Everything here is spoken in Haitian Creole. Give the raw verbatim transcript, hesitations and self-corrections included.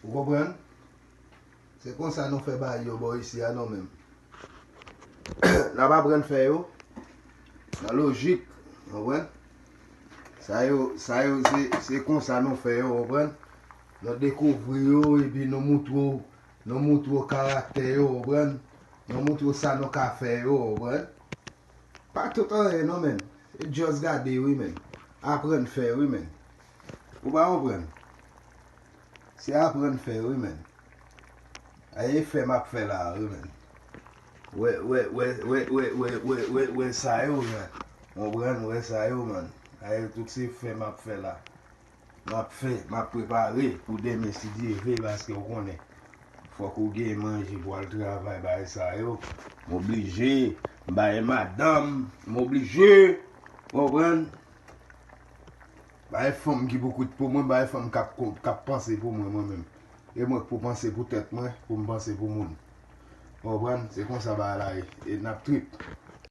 Ou konprann? Se konsa nou fè bagay yo bò isi a non menm. N ap aprann fè yo nan lojik, ou konprann? Sa yo, sa yo se, se konsa nou fè yo, ou konprann? Nou dekouvri yo epi nou moutre w, nou moutre w karaktè yo, ou konprann? Nou moutre w sa nou ka fè yo, ou konprann? Pa tout anyen non menm. Se just gade wi menm. Aprann fè wi menm. Ou pa konprann? Se aprann fè wi menm. Aye fè m ap fè la wi menm. Wè, wè, wè, wè, wè, wè, wè, wè, wè sa yo, man. Konprann, wè sa yo, man. Aye tout se fè m ap fè la. M ap fè, m ap prepare pou demen si Dye vle, paske w konnen. Fòk ou gen manje pou al travay, bagay sa yo. M oblije, m bay madanm, m oblije. Konprann? Bay fanm ki pou kout pou mwen, bay fanm k ap, k ap panse pou mwen, mwen menm. E mwen k pou panse pou tèt mwen, pou m panse pou moun. Konprann? Se konsa bagay la ye. E n ap trip.